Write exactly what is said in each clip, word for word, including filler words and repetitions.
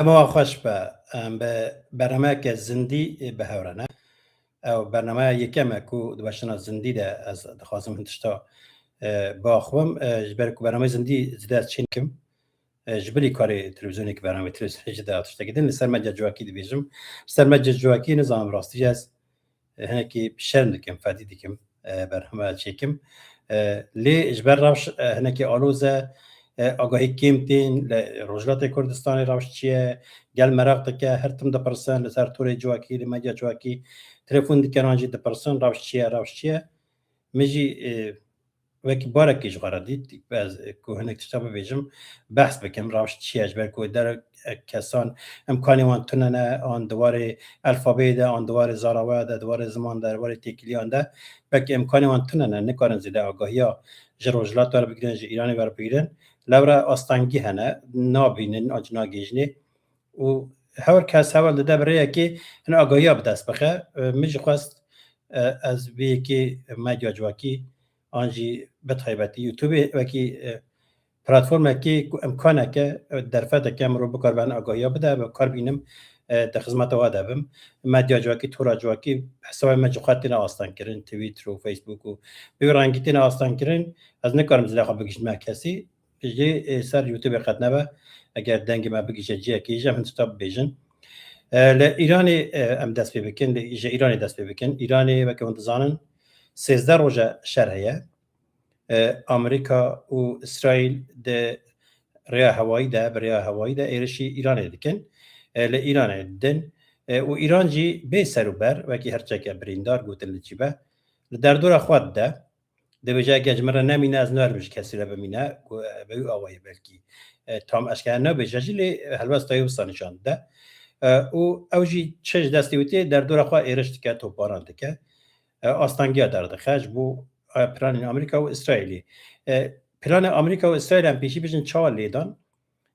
Dema xweş be. Em bi bernameyeke zindî bi hev re ne. Ew bernameya yekem e ku di weşana zindî de ez dixwazim hin tişta, e, biaxivim. E, ji ber ku bernameyê zindî zêde ez çênakim. E, ji bilî karê televîzyonê ki bernameyê televîzyonê jî de tiştekî din li ser medya civakî dibêjim. Li ser medya civakî nizanim rastî ez hinekî şerm dikim, fedî dikim, e, berhema çêkim. E, lê ji ber rewş, e, hinekî aloz e, e, agahî kêm tên li Rojhilatê Kurdistanê rewş çi ye? Gel meraq dike, her tim dipirsin li ser torê civakî, li medya civakî telefon dikin an jî dipirsin rewş çi ye, rewş çi ye? Min jî, e, wekî barekî ji xwe re dît, ez ku hinek tişta bibêjim, behs bikim, rewş çi ye, ji ber ku der kesan imkanê wan tune ne, an di warê elfabeyê de, an di warê zaraweya de, di warê ziman de, di warê têkiliyan de, belkî imkanê wan tune ne, nikarin zêde agahiya ji Rojhilat werbigirin, ji Îranê werbigirin. Lewre astengî hene, nabînin, an jî nagihîjinê. Û her kes hewl dide bi rêyekê hin agahiya bi dest bixe. E, min jî xwest, e, ez vê yekê medya civakî an jî bi taybetî YouTubeê wekî, e, platformekê ku imkaneke, e, derfeteke mirov bikaribe hin agahiya bide, bi kar bînim, e, di xizmeta we de bim. Medya civakî, tora civakî, hesabê me ji xwe têne astengkirin, Twitter û Facebook û bi wî rengî têne astengkirin. Ez nikarim zilê xwe bigihîjime kesî. Jê, e, ser YouTubeê qet nebe. Eger dengê me bigihîje ciyekê jî, em hin tişta bibêjin. E, li Îranê, e, em dest pê bikin, li, ji Îranê dest pê bikin. Îranê, weke hûn dizanin, sêzdeh roje şer heye. E, Amerîka û Îsraîl di rêya hewayî de, bi rêya hewayî de êrişî Îranê dikin. E, li Îranê didin. E, û Îran jî bê ser û ber, wekî hirçeke birîndar gotin li çî be, li derdora xwe dide. Dibêje, eger ji min re nemîne, ez narim ji kesî re bimîne, ku, e, bi wî awayî belkî, e, tam eşkere nabêje jî, lê, e, helwesta wî wisa nîşan dide. E, û ew jî çi ji destê wî tê, derdora xwe êriş dike, topbaran dike. E, astengiya derdixe ji bo, e, planên Amerîka û Îsraîlî. E, planê Amerîka û Îsraîl em pêşî bijin çawa lêdan?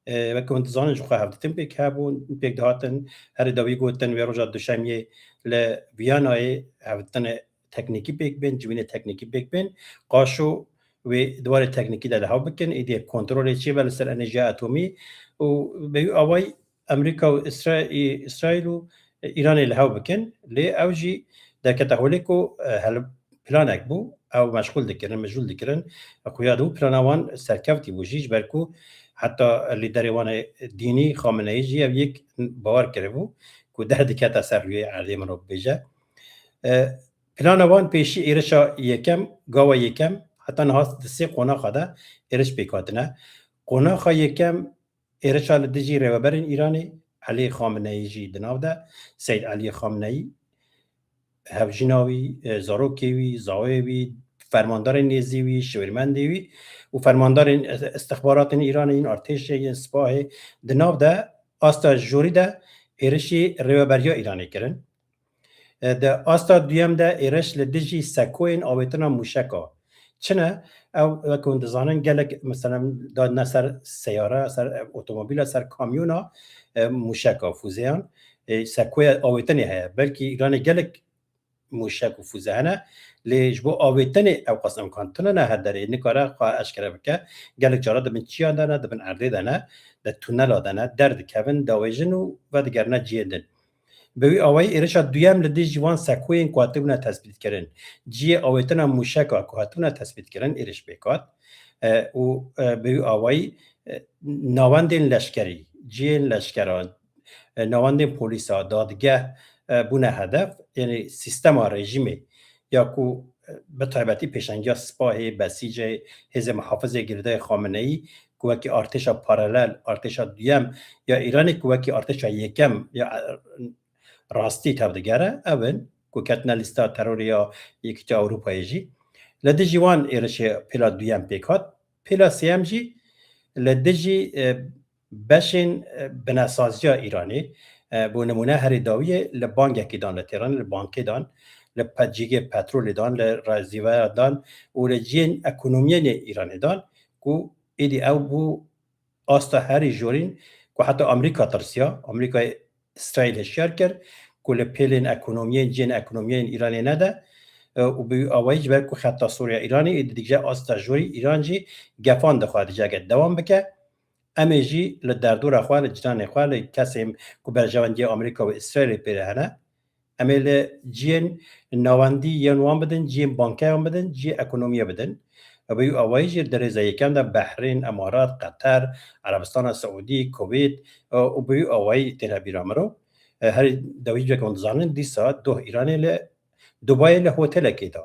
E, weke hûn dizanin, ji xwe hevditin pêk hebûn, pêk dihatin, herî dawî gotin, wê roja duşemiyê li Viyanayê hevditinê teknîkî pêk bên, civînê teknîkî pêk bên, qaşo wê di warê teknîkî de li hev bikin, êdî kontrolê çêbe li ser enerjiya atomî û bi wî awayî Amerîka û Îsra-, Î-, Îsraîl û Îranê li hev bikin. Lê ew jî derkete holê ku, e, hel-, planek bû, ew meşxûl dikirin, mijûl dikirin. Xuya dibû plana wan serkevtî bû jî, ji ber ku heta lîderê wan ê dînî Xameneî jî ev yek bawer kiribû ku derdikete ser rûyê erdê mirov bibêje. E, Plana wan pêşî êrişa yekem, gawa yekem, heta niha di sê qonaxa de êriş pêk hatine. Qonaxa yekem êrişa li dijî rêveberên Îranê, Elî Xameneî jî di nav de, Seyd Elî Xameneî, hevjîna wî, e, zarokê wî, zaweyê wî, fermandarên nêzî wî, şêwirmendê wî û fermandarên, e, istixbaratên Îranê yên artêşê yên sipahê di nav de asta jorî de êrişî rêveberiya Îranê kirin. E, di asta duyem de êriş li dijî sekoyên avêtina mûşeka. Çi ne? Ew, wek hûn dizanin, gelek, mesela, dadine ser seyare, ser, e, otomobîla, ser kamyona, e, mûşeka, fûzeyan. E, sekoya avêtinê heye. Belkî Îranê gelek mûşek û fûze hene, lê ji bo avêtinê ew qas imkan tune ne her derê, nikare xwe eşkere bike. Gelek cara di bin çiyan de ne, di bin erdê de ne, di tunela de ne, derdikevin, dawêjin û vedigerine cihê din. Bi wî awayî êrişa duyem li dijî wan sekoyên ku hatibûne tespîtkirin, cihê awêtina mûşeka ku hatibûne tespîtkirin êriş pêk hat. E, û, e, bi wî awayî, e, navendên leşkerî, cihên leşkeran, e, navendên polîsa, dadgeh, e, bûne hedef. Yanî sîstema rejîmê ya ku, e, bi taybetî pêşengiya sipahê, besîcê, hêzê muhafizê girêdayî Xameneî, ku wekî artêşa paralel, artêşa duyem ya Îranê, ku wekî artêşa yekem ya, e, rastî tevdigere, ev in ku ketine lîsta terorê ya Yekîtiya Ewropayê jî. Li dijî wan êrişê pêla duyem pêk hat. Pêla sêyem jî li dijî, e, beşên, e, binesaziya Îranê, e, bo nimûne herî dawiyê li bankekî dan, li Têranê li bankê dan, li pe-, cîgê petrolê dan, li rezîveya dan û li cihên ekonomiyên Îranê dan ku êdî ew bû asta herî jorîn ku heta Amerîka tirsiya, Amerîkayê Îsraîl hişyar kir ku li pêlên ekonomiyên, cihên ekonomiyên Îranê nede, e, û bi wî awayî ji ber ku xeta Sûriya Îranê êdî digije asta jorî, Îran jî gefan dixwe dije eger dewam bike. Em ê jî li derdora xwe, li ciranê xwe, li kesên ku berjewendiya Amerîka û Îsraîlê pê re hene, em ê li ciyên navendî yên wan bidin, ciyên bankeyan bidin, ciyê ekonomiyê bidin. Bi wî awayî jî di rêza yekem de Behrîn, Emarat, Qeter, Erebistana Siûdî, Kuwêt, e, û bi wî awayî têne bîra mirov. E, herî dawî wek hûn dizanin, dîsa doh Îranê li Dubayê li hotelekê de.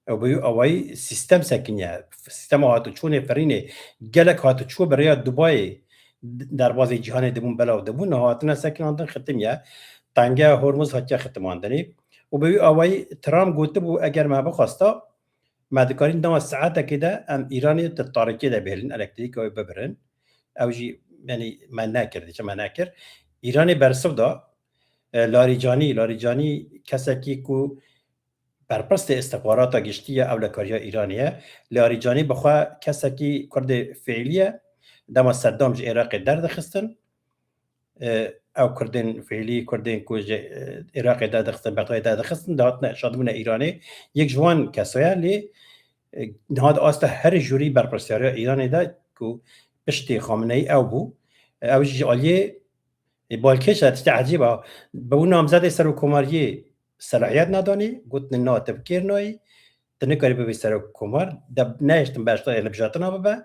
Ew bi wî awayî sîstem sekiniye. Sîstema hatiçûnê firînê gelek hatiçû bi rêya Dubayê derbazê cîhanê dibûn, belav dibûn, niha hatine sekinandin, xitimiye. Tengeya Hormuz hatiye xitimandinê. Û bi wî awayî Trump gotibû, eger me bixwesta, me dikarîn dema saetekê de em Îranê di tarîkê de bihêlin, elektrîka wê bibirin. Ew jî, yanî me nekir, diçe me nekir. Îranê bersiv da, e, Larîcanî, Larîcanî kesekî ku berpirsê îstixbarata giştî ye, ewlekariya Îranê ye. Larîcanî bi xwe kesekî Kurdê fiîlî ye. Dema Seddam ji Iraqê derdixistin, e, ew Kurdên fiîlî, Kurdên ku ji, e, Iraqê derdixistin, Bexdayê derdixistin, dihatine şandibûne Îranê. Yek ji wan kesa ye, lê, e, niha di asta herî jûrî berpirsiyariya Îranê de ku piştî Xameneî ew bû. E, ew jî ji aliyê, e, balkêş e, tiştê ecêb e. Bi wî namzedê serokkomariyê selahiyet nedanî, gotine na, te bi kêr nayî, tu nikarî bibî serokkomar, de nehiştin beşdarê hilbijartina bibe.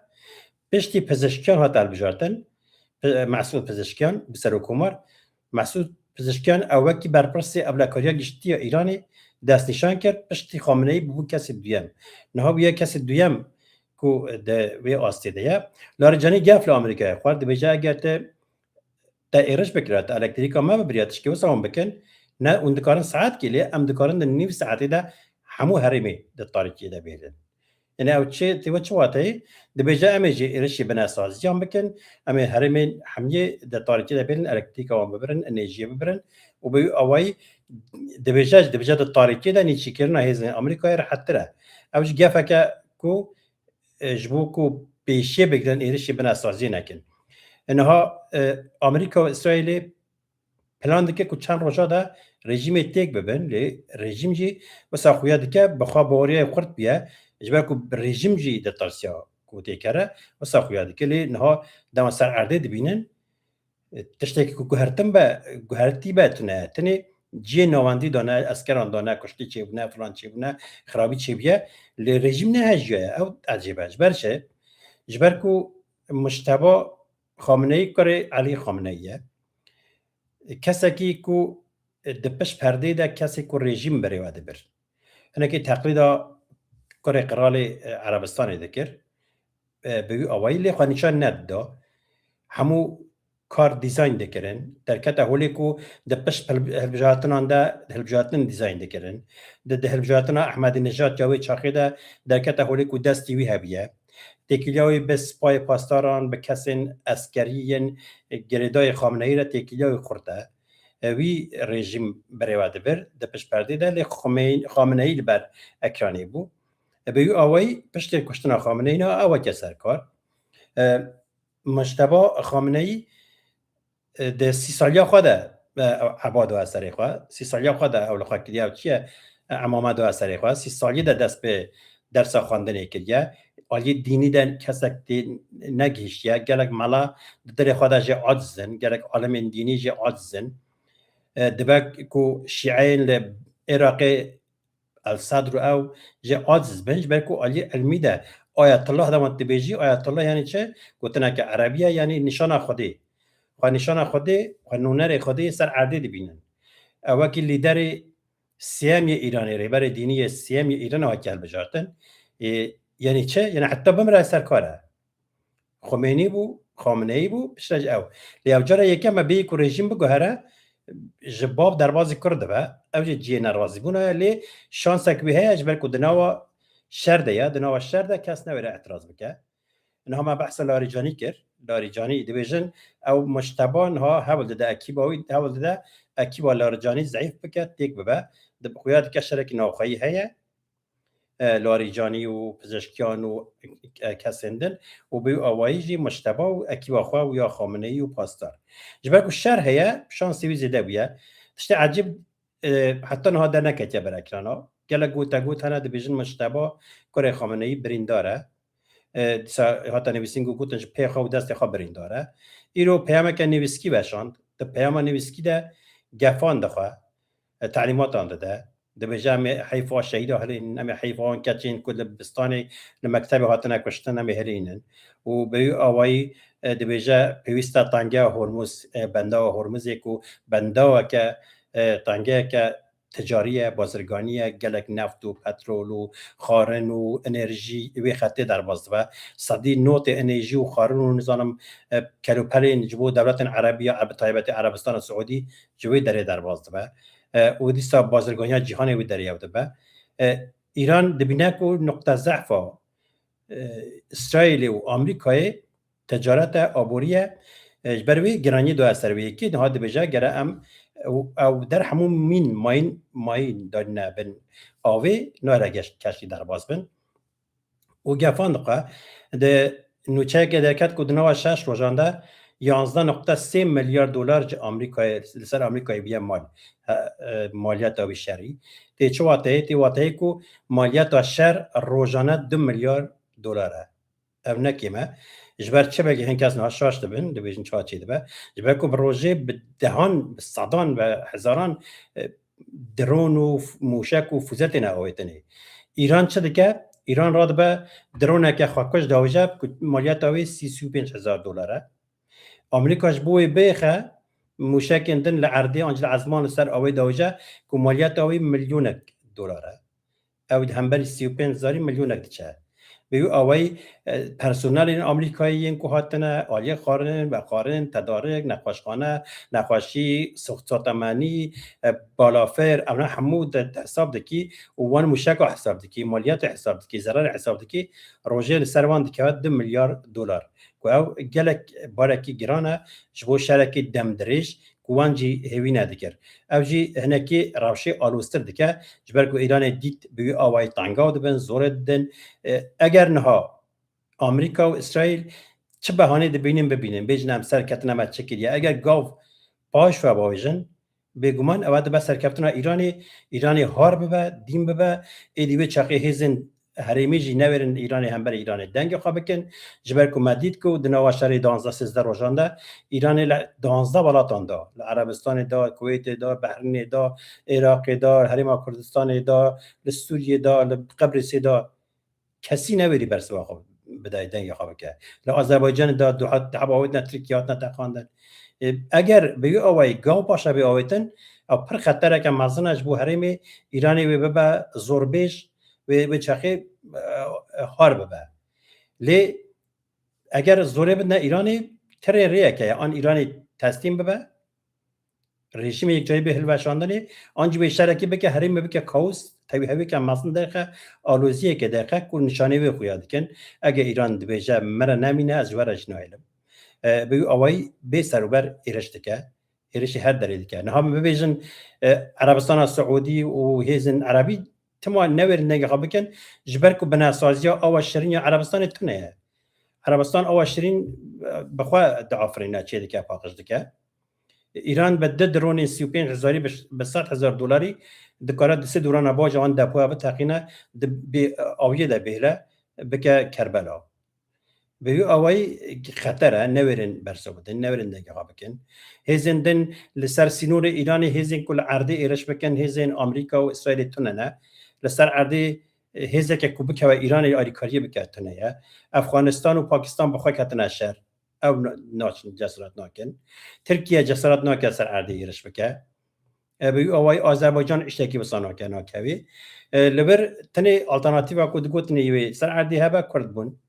Piştî Pizişkiyan hat hilbijartin, Pi-, Mesûd Pizişkiyan bi serokkomar. Mesûd Pizişkiyan ew wekî berpirsê ewlekariya giştî ya Îranê destnîşan kir, piştî Xameneî bûbû kesê duyem. Niha bûye kesê duyem ku di wê astê de ye. Laricanî gef li Amerîkayê xwar, dibêje, eger te te êriş bikira, te elektrîka me bibiriya, tişkî wisa hûn bikin, ne hûn dikarin saetkê, lê em dikarin di nîv saetê de hemû herêmê di tarîkiyê de bihêlin. Yanî ew çi, tê we çi wateyê? Dibêje em ê jî êrişî binesaziyan bikin, em ê herêmên hemiyê di tarîkiyê de bihêlin, elektrîka wan bibirin, enêjiyê bibirin û bi wî awayî dibêje, dibêje di tarîkiyê de nîçîkirina hêzên Amerîkayê rehettir e. Ew jî gefeke ku e, ji bo ku pêşiyê bigirin, êrişî binesaziyê nekin. E, niha, e, Amerîka û Îsraîlê plan dike ku çend roja de rejîmê têk bibin, lê rejîm jî wisa xuya dike, bi xwe baweriyayê xurt bûye, ji ber ku rejîm jî ditirsiya ku têkere, wisa xuya dike. Lê niha dema ser erdê dibînin, tiştekî ku guhertin be, guhertî be tune. Tenê cihê navendî dane, eskeran dane, kuştî çêbûne, filan çêbûne, xirabî çêbûye. Lê rejîm nehejiyaye. Ew ecêb e. Ji ber çi? Ji ber ku Mujteba Xameneî kurê Elî Xameneî ye. Kesekî ku di pişt perdê de kesê ku rejîm berê we dibir. Hinekî teqlîda kurê qiralê, e, Erebistanê dikir. E, bi wî awayî lê xwe nîşan nedida. Hemû kar dîzayn dikirin. Derkete holê ku di pişt hil-, hilbijartinan de hilbijartin dîzayn dikirin. Di, di hilbijartina Ehmedînejad ya wê çaxê de derkete holê ku destî wî hebiye. Têkiliya wî bi sipayê pasdaran, bi kesên eskerî yên girêdayê Xameneî re têkiliya wî xurt e. E, wî rejîm berê we dibir, di pişt perdê de, lê Xomey-, Xameneî li ber ekranê bû. E, bi wî awayî piştê kuştina Xameneî ne, ew weke serkar. E, Mujteba Xameneî, e, di sî saliya xwe de, e, eba da serê xwe. Sî saliya xwe de ew li xwe kiriye, ew çi ye? E, emame da serê xwe. Sî saliyê de dest bi dersa xwendinê kiriye. Aliyê dînî de kesek tê negihiştiye. Gelek mela di dilê xwe de jê aciz in. Gelek alimên dînî jê aciz in. E, dibe ku şîeyên li Iraqê El Sadr û ew jê aciz bin, ji ber ku aliyê ilmî de Ayetullah dema dibêjî, Ayetullah yanî çi? Gotineke erebî ye, yanî nîşana Xwedê. Xwe nîşana Xwedê, xwe nûnerê Xwedê yê ser erdê dibînin. Ew wekî lîderê sêyem yê Îranê, rêberê dînî yê sêyem yê Îranê hatiye hilbijartin. Ê, yanî çi? Yanî heta bimire serkar e. Xomênî bû, Xameneî bû, piştre jî ew. Lê ew cara yekem e bêyî ku rejîm biguhere, ji bav derbazî kur dibe. Ew jî cihê nerazîbûna ye, lê şansek wî heye, ji ber ku di nava şer de ye, di nava şer de kes newêre etiraz bike. Niha me behsa Larîcanî kir. Larîcanî dibêjin, ew Mujteba niha hewl dide ekîba wî, hewl dide ekîba Larîcanî zeîf bike, têk bibe. Di xuya dike şerekî navxweyî heye. E, Larîcanî û Pizişkiyan û, e, kesên din û bi wî awayî jî Mujteba û ekîba xwe û ya Xameneî û Pasdar. Ji ber ku şer heye, şansê wî zêde bûye. Tiştê ecêb, e, heta niha derneketiye ber ekrana. Gelek gotegot hene dibêjin Mujteba kurê Xameneî birîndar e. e, dîsa hate nivîsîn ku gotin ji pê xwe û destê xwe birîndar e. Îro peyameke nivîskî veşand. Di peyama nivîskî de gefan dixwe, e, telîmatan dide. Dibêje, em ê heyfa şehîda hilînin, em ê heyfa wan keçên ku li bistanê, li mektebê hatine kuştin, em ê hilînin. Û bi wî awayî, e, dibêje, pêwîst e tengeya Hormuz, e, bendava Hormuzê ku bendaweke, e, tengeyeke ticarî ye, bazirganî ye, gelek neft û petrol û xwarin û enerjî wê xetê derbas dibe. Sedî notê enerjî û xwarin û nizanim, e, kelûpelên ji bo dewletên Erebî ya, bi taybetî Erebistana Siûdî ji wê derê derbas dibe. E, û dîsa bazirganiya cîhanê wê derê ew dibe. E, Îran dibîne ku nuqte zehfa, e, Îsraîlê û Amerîkayê ticaret e, aborî ye. E, ji ber wê giranî daye ser wê yekê, niha dibêje gere em ew, ew der hemû mîn mayîn, mayîn danîne bin avê, nare geş-, keştî derbas bin. Û gefan dixwe. Di nûçeyeke derket ku di nava şeş rojan de yanzdeh nokta sê milyar dolar ji Amerîkayê, li ser Amerîkayê bûye mal, he, e, maliyeta wî şerî. Tê çi wateyê? Tê wateyê ku maliyeta şer rojane du milyar dolar e. Ev ne kêm e. Ji ber çi belkî hin kes niha şaş dibin, dibêjin çawa çê dibe. Ji ber ku bi rojê bi dehan, bi sedan ve hezaran, e, dron û f-, mûşek û fûze têne avêtinê. Îran çi dike? Îran radibe droneke xwekuj dawije ku maliyeta wê sî, sî û pênc hezar dolar e. Amerîka ji bo wê bêxe mûşekên din li erdê an jî li ezman li ser avê dawije ku maliyeta wê milyonek dolar e. Ew di hemberî sî û pênc zarî milyonek diçe. Bi wî awayî, e, personelên Amerîkayî yên ku hatine, aliyê xwarin, vexwarin, tedarik, nexweşxane, nexweşî, soxtotemenî, e, balafir, evna hemû de, de hesab dikî û wan mûşeka hesab dikî, maliyetê hesab dikî, zerarê hesab dikî, rojê li ser wan dikeve du milyar dolar. Ku ew gelek barekî giran e ji bo şerekî demdirêj, ku wan jî hêvî nedikir. Ev jî hinekî rewşê aloztir dike, ji ber ku Îranê dît bi wî awayî tengav dibin, zorê didin. E, eger niha Amerîka û Îsraîl çi behanê dibînin bibînin, bêjin em serkeftina me çi kiriye. Eger gav paş ve bavêjin, bêguman ew dibe serkeftina Îranê, Îranê har bibe, dîn bibe, êdî wê çaxê hêzên herêmî jî newêrin Îranê hemberî Îranê dengê xwe bikin. Ji ber ku me dît ku di nava şerê duwazdeh sêzdeh rojan de Îranê li duwazdeh welatan de, li Erebistanê de, Kuwêtê de, Behrînê de, Iraqê de, Herêma Kurdistanê de, li Sûriyê de, li Qebrîsê de kesî newêrî bersiva xwe bidayê, dengê xwe bike. Li Azerbaycanê de du hat, hatine Tirkiye, hatine teqandin. E, eger bi wî awayî gav paşa bê avêtin, ew pir xetereke mezin e ji bo herêmê Îranê wê bibe zorbêj, wê, wê çaxê, e, e, har bibe. Lê eger zorê bidine Îranê, tirê rêyeke ye, an Îranê teslîm bibe, rejîmê yekcarî bê hilweşandinê, an jî wê şerekî bike, herêmê bike kaos, tevî hewîke mezin derxe, aloziyeke derxe ku nîşanê wê xuya dikin. Eger Îran dibêje, "Me re nemîne, ez ji we re jî nahêlim." E, bi wî awayî bê serûber êriş dike. Êrişî her derê dike. Niha min bibêjin, e, Erebistana Siûdî û hêzên Erebî tima newêrin dengê xwe bikin, ji ber ku binesaziya awa şirîn ya Erebistanê tune ye. Erebistan awa şirîn, e, bi xwe diafirîne, çê dike, paqij dike. Îran bi du dronên sî û pênc hezarî bi, bi sed hezar dolarî dikare di sê drona baja wan depoya biteqîne, di bê, awiyê de bihêle, bike Kerbela. Bi wî awayî xeter e, newêrin bersiv bidin, newêrin dengê xwe bikin. Hêzên din li ser sînorê Îranê, hêzên ku li erdê êriş bikin, hêzên Amerîka û Îsraîlê tune ne. Li ser erdê, e, hêzeke ku bikeve Îranê alîkariyê bike tune ye. Efxanistan û Pakistan bi xwe ketine şer. Ew na-, naçin, cesaret nakin. Tirkiye cesaret nake ser erdê êriş bike. E, bi wî awayî Azerbaycan îştekî wisa nake, nakevî. E, li vir tenê alternatîfa ku digotinê wê ser erdê hebe Kurd bûn.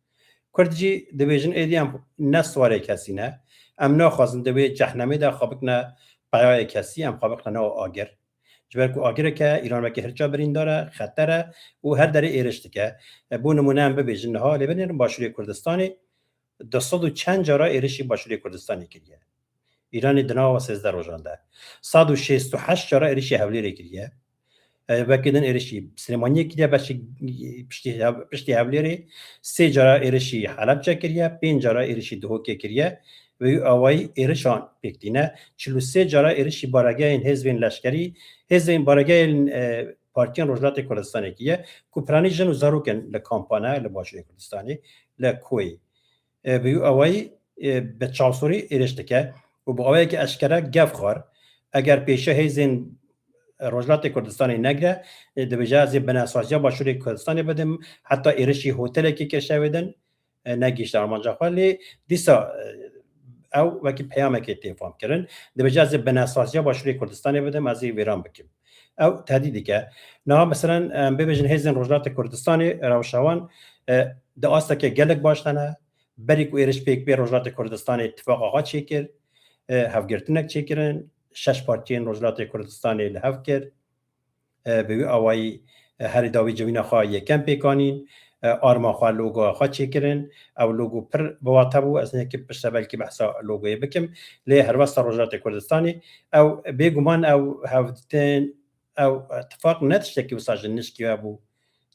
Kurd jî dibêjin êdî em ne siwarê kesî ne. Em naxwazin di wê cehnemê de xwe bikine peyayê kesî, em xwe bikine nava agir. Ji ber ku agireke Îran wekî hirça birîndar e, xeter e û her derê êriş dike. E, bo nimûne em bibêjin niha, lê binêrin Başûrê Kurdistanê du sed û çend cara êrişî Başûrê Kurdistanê kiriye. Îranê di nava sêzdeh rojan de sed û şêst û heşt cara êrişî Hewlêrê kiriye. E, wekî din êrişî Silêmaniyê kiriye, beşî piştî Hev-, piştî Hewlêrê sê cara êrişî Helebce kiriye, pênc cara êrişî Duhokê kiriye. Bi wî awayî êrişan pêk tîne. Çil û sê cara êrişî baregehên hêzên leşkerî, hêzên baregehên, e, Partiyên Rojhilatê Kurdistanê kiriye, ku piranî jin û zarok in li kampan e, li Başûrê Kurdistanê. li Koyê. E, bi wî awayî, e, bi çavsorî êrîş dike û bi awayekî eşkere gef xwar. Eger pêşiya hêzên Rojhilatê Kurdistanê negire, e, dibêje, ez ê binesaziya Başûrê Kurdistanê bidim, heta êrişî hotelekê kir şevê din, e, negihîşte armanca xwe. Lê dîsa, e, ew wekî peyamekê tê fam kirin. Dibêje, ez ê binesaziya Başûrê Kurdistanê bidim, ez ê wêran bikim. Ew tehdîd dike. Niha, meselen, em bibêjin hêzên Rojhilatê Kurdistanê, rewşa wan, e, di asteke gelek baş de ne. Berî ku êriş pêk bê, Rojhilatê Kurdistanê tifaqa xwe çêkir, e, hevgirtinek çêkirin, şeş partiyên Rojhilatê Kurdistanê li hev kir. E, bi wî awayî, e, herî dawî civîna xwe yekem pêk anîn, e, arma xwe, logoya xwe çêkirin. Ew logo pir bi wate bû, ez hinekî piştre belkî behsa logoyê bikim. Lê helwesta Rojhilatê Kurdistanê, ew bêguman ew hevditin, ew tifaq ne tiştekî wisa ji nişkî we bû,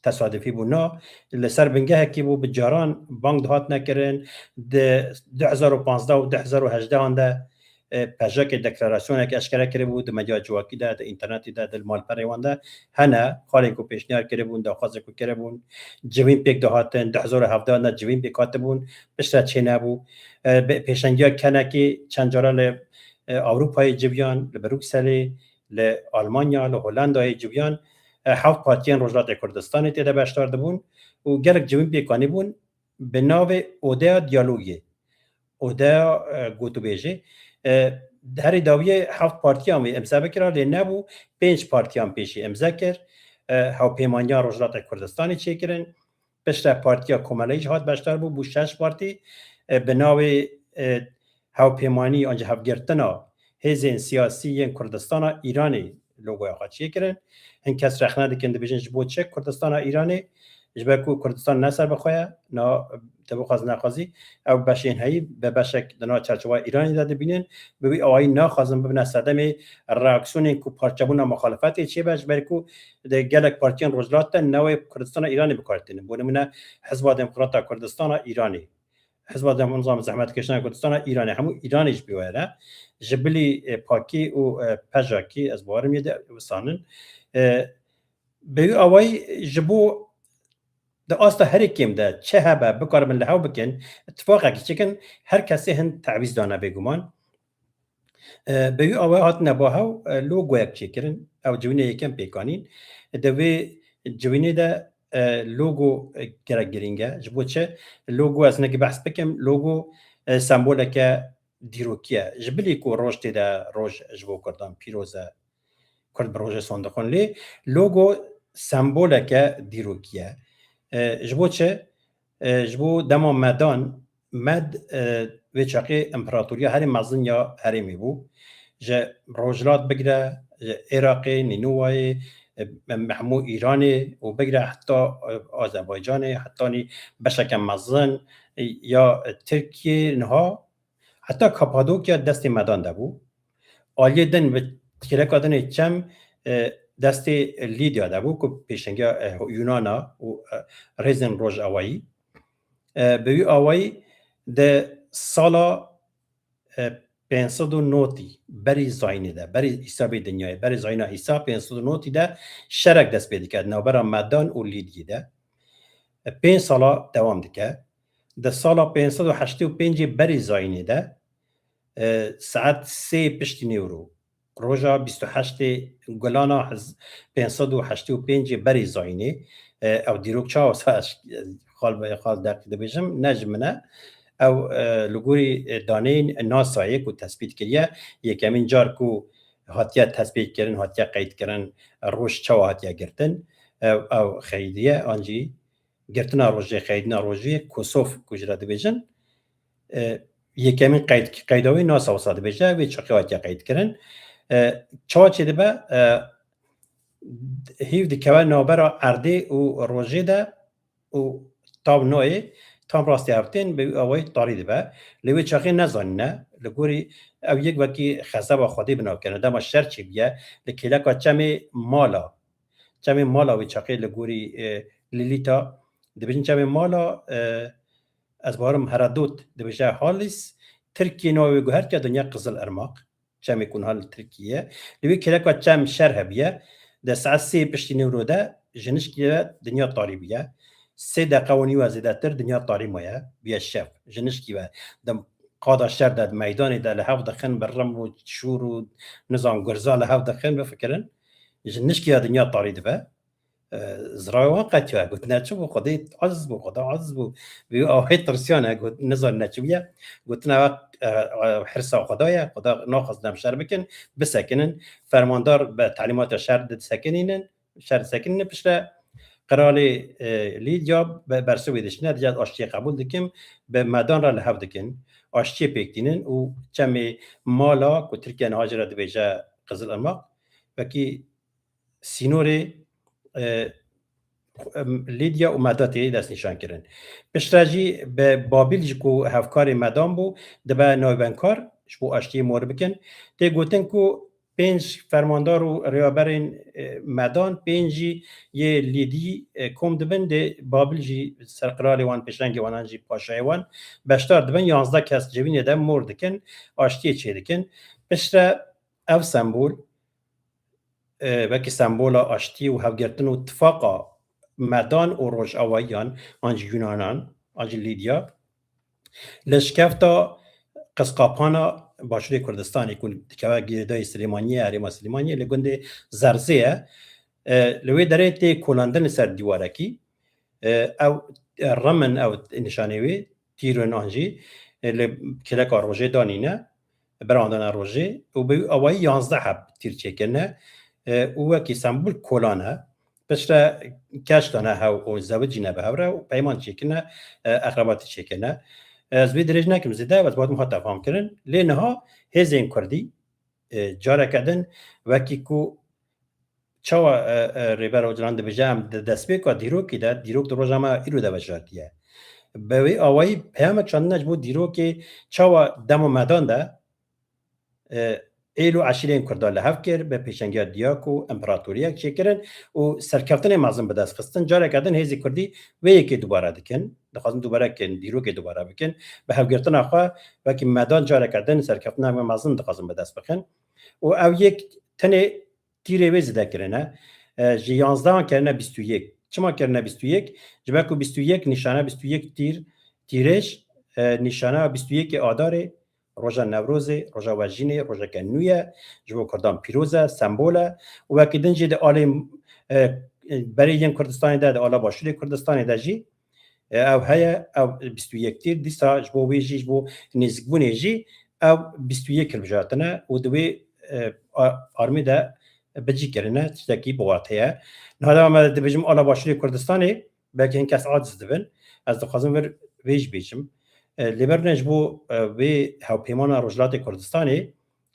tesadufî bû. Na, li ser bingehekî bû, bi caran bang dihatine kirin. Di du hezar û panzdeh û du hezar û hejdehan de, e, PJAKê deklarasyonek eşkere kiribû, di medya civakî de, di înternetê de, di malperê wan de hene xalên ku pêşniyar kiribûn, daxwazê ku kiribûn, civîn pêk dihatin, du hezar û hevdehan de civîn pêk hatibûn, piştre çênebû. E, bi pêşengiya kenekî çend cara li, e, Ewropayê civiyan, li Brukselê, li Almanya, li Hollandayê civiyan, e, heft partiyên Rojhilatê Kurdistanê tê de beşdar dibûn û gelek civîn pêk anîbûn bi navê Odeya Diyalogê, Odeya, e, Gotûbêjê. E, herî dawiyê heft partiyan wê imze bikira, lê nebû, pênc partiyan pêşî imze kir. E, Hevpêmaniya Rojhilatê Kurdistanê çêkirin. Piştre Partiya Komeleyî jî hat beşdar bû, bû şeş partî. E, bi navê, e, Hevpêmanî an jî Hevgirtina Hêzên Siyasî yên Kurdistana Îranê logoya xwe çêkirin. Hin kes rexne dikin, dibêjin, ji bo çi Kurdistana Îranê? Ji ber ku Kurdistan ne serbixwe ye, na, tu bixwaz nexwazî, ew beşên heyî bi beşek di nav çerçeveya Îranê de dibînin. Bi wî awayî naxwazin bibine sedemê reaksiyonên ku parçebûna muxalefetê çêbe, ji ber ku di gelek partiyên Rojhilat de navê Kurdistana Îranê bi kar tînin. Bo nimûne, Hizba Demokrata Kurdistana Îranê, Hizba Demokrata Zehmetkêşana Kurdistana Îranê, hemû Îranê ji pê were. Ji bilî, e, PAKê û, e, PJAKê, ez bawerim yê de wisanin. E, bi wî awayî ji bo di asta herî kêm de çi hebe, bikaribin li hev bikin, tifaqekî çêkin, her kesê hin tewîz dane bêguman. E, bi wî awayî hatine ba hev, e, logoyek çêkirin. Ew civînê yekem pêk anîn. Di vê civînê de, e, logo, e, gelek girîng e. Ji bo çi? Logo, ez hinekî behs bikim, logo, e, semboleke dîrokî ye. Ji bilî ku roj tê de, roj ji bo Kurdan pîroz e, Kurd bi rojê sandixin. Lê logo semboleke dîrokî ye. E, ji bo çi? E, ji bo dema medan, med, e, vê çaxê împeratoriya herî mezin ya herêmê bû. Ji Rojhilat bigire, ji Iraqê, Nînûwayê, e, hemû Îranê û bigire heta, e, Azerbaycanê, hetanî beşeke mezin, e, ya Tirkiyê niha, heta Kapadokya destê medan de bû. Aliyê din bi kêleka dinê çem, e, destê Lîdya de bû ku pêşengiya, e, Yunana û, e, rêzên Rojawayî. E, bi wî awayî di sala, e, pênc sed û notî berî zayînê de, berî hîsabê dinyayê, berî zayîna Îsa pênc sed û notî de şerek dest pê dike di navbera Medan û Lîdyê de. E, pênc sala dewam dike. Di sala pênc sed û heştê û pêncê berî zayînê de, e, saet sê piştî newro, roja bîst û heştê Gulana hez-, pênc sed û heştê û pêncê berî zayînê, e, ew dîrok çawa sa ez xal be xal deqî dibêjim, ne ji min e. Ew, e, li gorî, e, daneyên NASAyê ku tespît kiriye, yekemîn car ku hatiye tespîtkirin, hatiye qeydkirin, roj çawa hatiye girtin, ew, ew xeydiye, an jî girtina rojê, xeydina rojê, Kosof ku jî re dibêjin, e, yekemîn qeyd, qeyda wê NASA wisa dibêje, wê çaxê hatiye qeydkirin. E, çawa çêdibe? E, hîv dikeve navbera erdê û rojê de û tav nayê, tam rastî hev tên, bi wî awayî tarî dibe. Lê wê çaxê nezanîne, li gorî ew yek wekî xezeba Xwedê bi nav kirine. Dema şer çêbûye, li kêleka çemê Mala, çemê Mala wê çaxê li gorî, e, Lîlîta, dibêjin çemê Mala, e, ez bawerim Herodot dibêje Halis, Tirkiyê navê wê guhertiye dinya Qizil Irmaq. Çemê ku niha li Tirkiyê ye. Li wê kêleka çem şer hebiye. Di saet sê piştî newro de ji nişkî ve dinya tarî bûye. sê deqe û nîwe zêdetir dinya tarî maye, bûye şev. Ji nişkî ve di qada şer de, di meydanê de li hev dixin, bi rim û şûr û nizam gurza li hev dixin, bifikirin. Ji nişkî ve dinya tarî dibe. E, zirayê wan qetiya, gotine çi bû, Xwedê aciz bû, Xweda aciz bû. Bi wî awayî tirsiyane, got, nizanine çi bûye. Gotine ew, e, e, hirsa Xweda ye, Xweda naxwazin em şer bikin, bisekinin. Fermandar bi telîmata şer disekinînin, şer disekinînin. Piştre qiralê, e, Lîdya be-, bersivê dişine, dije aştiyê qebûl dikim, bi medan re li hev dikin. Aştiyê pêk tînin û çemê Mala ku Tirkiye niha jê re dibêje Qizil Irmaq, wekî sînorê, e, em, Lîdya û Meda tê destnîşan kirin. Piştre jî bi Babîl jî ku hevkarê Medan bû, dibe navbenkar ji bo aştiyê mor bikin. Tê gotin ku pênc fermandar û rêveberên, e, Medan, pênc jî yê Lîdî, e, kom dibin, dê Babîl jî serqiralê wan, pêşengê wanan jî paşayê wan beşdar dibin, yanzdeh kes civînê de mor dikin, aştiyê çêdikin. Piştre ev sembol, e, wekî sembola aştî û hevgirtin û tifaqa Medan û Rojawayiyan, an jî Yunanan, an jî Lîdya, li şikefta Qizqapana Başûrê Kurdistanê ku dikeve girêdayî Silêmaniyê, herêma Silêmaniyê, li gundê Zerzê ye. E, li wê derê tê kolandin li ser dîwarekî. E, ew, e, rim in ew nîşanê wê, tîr in an jî, e, li kêleka rojê danîne, berandana rojê û bi awayî yanzdeh heb tîr çêkirine, e, û wekî sembol kolan e. Piştre keş dane hew û zewicîne bi hev re û peyman çêkirine, e, eqrebatî çêkirine. Ez vê dirêj nekim zêde, ez batim hate fam kirin. Lê niha hêzên Kurdî, e, careke din wekî ku çawa, e, e, Rêber Ocalan dibêje, em di destpêka dîrokê de, dîrok di roja me îro de veşartiye. Bi wê awayî peyamek çandine ji bo dîrokê çawa dema medan de, e, êl û eşîrên Kurda li hev kir, bi pêşengiya diyak û împeratoriyek çêkirin û serkeftinê mezin bi dest xistin. Careke din hêzê Kurdî vê yekê dubare dikin, dixwazin dubare bikin, dîrokê dubare bikin. Bi hevgirtina xwe wekî medan careke din serkeftina me mezin dixwazin bi dest bixin. Û ew yek tenê tîrê wê zêde kirine. E, ji yanzdehan kirine bîst û yek. Çima kirine bîst û yek? Ji ber ku bîst û yek nîşane bîst û yek tîr, tîrêj, e, nîşana bîst û yekê Adarê, roja Newrozê, roja Wejînê, rojeke nû ye, ji bo Kurdan pîroz e, sembol e. Û wekî din jî di alê, e, berê yên Kurdistanê de, di ala Başûrê Kurdistanê de jî, e, ew heye, ew bîst û yek tîr, dîsa ji bo wê jî, ji bo nêzîkbûnê jî ew bîst û yek hilbijartine û di wê, e, a-, armê de bicî kirine, tiştekî bi wate ye. Niha dema me dibêjim ala Başûrê Kurdistanê, belkî hin kes aciz dibin. Ez dixwazim vir vê jî bêjim. E, lê berine ji bo, e, vê hewpêmana Rojhilatê Kurdistanê,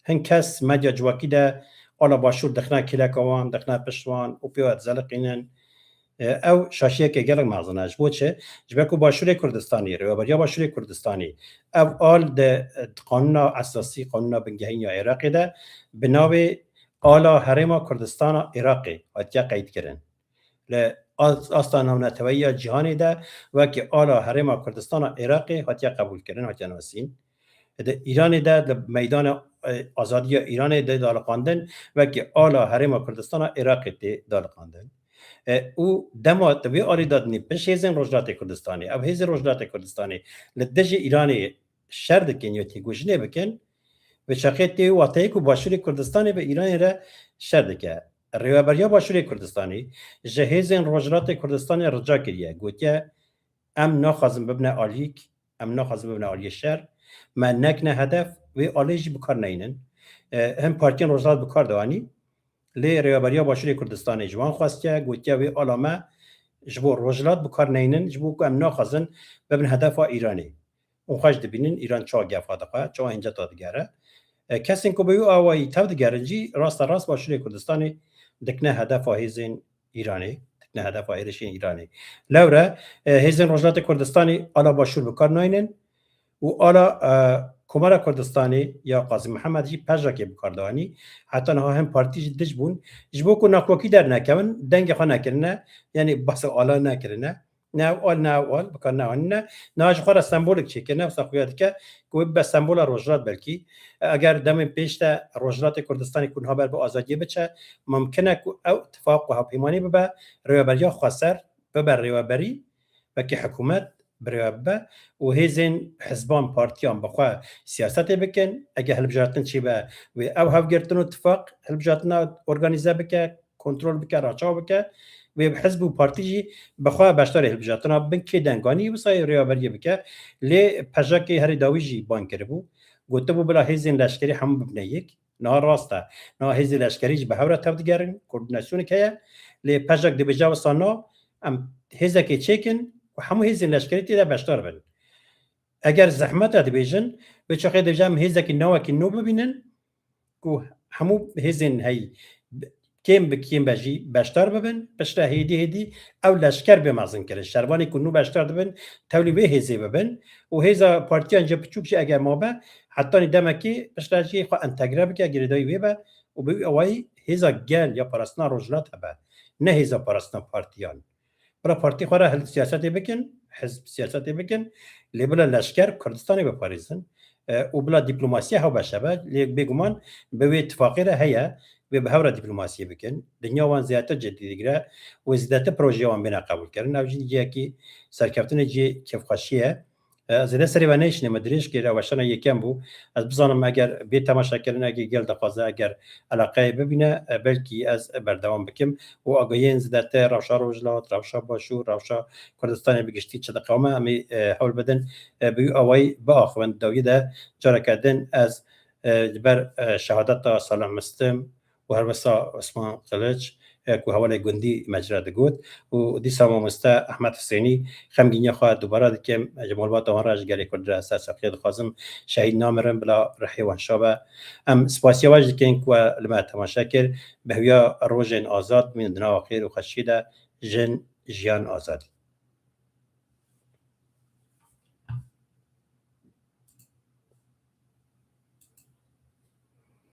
hin kes medya civakî de ala Başûr dixine kêleka wan, dixine pişt wan û pê ve dizeliqînin. E, ew şaşiyeke gelek mezin e. Ji bo çi? Ji ber ku Başûrê Kurdistanê, Rêveberiya Başûrê Kurdistanê, ev al di, e, di qanûna esasî, qanûna bingehîn ya Iraqê de bi navê Ala Herêma Kurdistana Iraqê hatiye qeydkirin. Li as-, asta navneteweyî ya cîhanê de wekî ala Herêma Kurdistana Iraqê hatiye qebûlkirin, hatiye nasîn. Di Îranê de, di meydana, e, azadiya Îranê de daliqandin, wekî ala Herêma Kurdistana Iraqê tê daliqandin. E, û dema di vê alî de dinî pişt hêzên Rojhilatê Kurdistanê, ev hêzên Rojhilatê Kurdistanê li dijî Îranê şer dikin ya têkoşînê bikin, bi çaxê tê wateyê ku Başûrê Kurdistanê bi Îranê re şer dike. Rêveberiya Başûrê Kurdistanê ji hêzên Rojhilatê Kurdistanê rica kiriye, gotiye, em naxwazin bibine aliyek, em naxwazin bibine aliyê şer, me nekine hedef, wê alê jî bi kar neynin. E, hin partiyên Rojhilat bi kar dianî, lê Rêveberiya Başûrê Kurdistanê ji wan xwestiye, gotiye, wê ala me ji bo Rojhilat bi kar neynin, ji bo ku em naxwazin bibin hedefa Îranê. Û xwe jî dibînin Îran çawa gefa dixwe, çawa hinceta digere. E, kesên ku bi wî awayî tev digerin jî rasta rast Başûrê Kurdistanê dikine hedefa hêzên Îranê, dikine hedefa êrişên Îranê. Lewre, e, hêzên Rojhilatê Kurdistanê ala Başûr bi kar naynin û ala, e, Komara Kurdistanê ya Qazî Mihemed jî pejekê bi kar dianî. Heta niha hin partî jî dij bûn. Ji bo ku nakokî dernekevin, dengê xwe nekirine, yanî behsa ala nekirine. Ne ew al, ne ew al, bi kar neanîne. Niha ji xwe re sembolek çêkirine, wisa xuya dike ku wê bibe sembola Rojhilat belkî. Eger demên pêş de Rojhilatê Kurdistanê ku niha ber bi azadiyê biçe, mimkin e ku ew tifaq û hevpeymanî bibe, rêveberiya xweser, bibe rêveberî, Wekî hikûmet bi rêya bibe û hêzên hizban, partiyan bi xwe siyasetê bikin. Eger hilbijartin çêbe, wê ew hevgirtin û tifaq hilbijartina organîze bike, kontrol bike, raçaw bike. Wê hizb û partî jî bi xwe beşdarê hilbijartina bibin, kê denganî wisa yê rêveberiyê bike. Lê PJAKê herî dawî jî bang kiribû. Gotibû bila hêzên leşkerî hemû bibine yek. Niha rast e. Niha hêzên leşkerî jî bi hev re tevdigerin, koordînasyonek heye. Lê PJAK dibêje wisa na, em hêzekê çêkin ku hemû hêzên leşkerî tê de beşdar bin. Eger zehmet e dibêjin, wê çaxê dibêje em hêzekî newekî nû bibînin ku hemû hêzên heyî kêm bi kêm be jî beşdar bibin, piştre hêdî hêdî ew leşker bê mezin kirin. Şervanê ku nû beşdar dibin, tevlî wê hêzê bibin û hêza partiyan jî piçûk jî eger mabe, hetanî demekê piştre jî xwe entegre bike, girêdayî wê be û bi wî awayî hêza gel ya parastina Rojhilat hebe, ne hêza parastina partiyan. Bila partî xwe re hil siyasetê bikin, hizb siyasetê bikin, lê bila leşker Kurdistanê biparêzin, e, û bila diplomasiya hewbeş hebe, lê bêguman bi wê tifaqê re heye, wê bi hev re diplomasiyê bikin. Dinya wan zêdetir cidî digire û zêdetir projeya wan bêne qebûlkirin. Ev jî cihekî serkeftinê cihê kêfxweşî ye. E, zêde serê we neyşînim, dirêj kir, ew weşana yekem bû. Ez bizanim eger bê temaşekirinekê gel dixwaze, eger eleqeyê bibîne, e, belkî ez berdewam bikim û agahiyên zêdetir rewşa Rojhilat, rewşa Başûr, rewşa Kurdistanê bi giştî çi diqewime, em ê, e, hewl bidin, e, bi wî awayî biaxivin. Di dawiyê de careke din ez, e, li ber, e, şehadeta Salih Muslim û her wisa Osman Kiliç, e, ku hevalê gundî me ji re digot, û dîsa mamoste Ehmed Husênî, xemgîniya xwe dubare dikim. Ji malbata wan re, ji gelê Kurd re sersaxiyê dixwazim. Şehîd namirin, bila rihê wan şa be. Em spasiya we jî dikin ku we li me temaşe kir. Bi hêviya rojên azad bimînin di nava xêr û xweşiyê de. Jin, jiyan, azadî.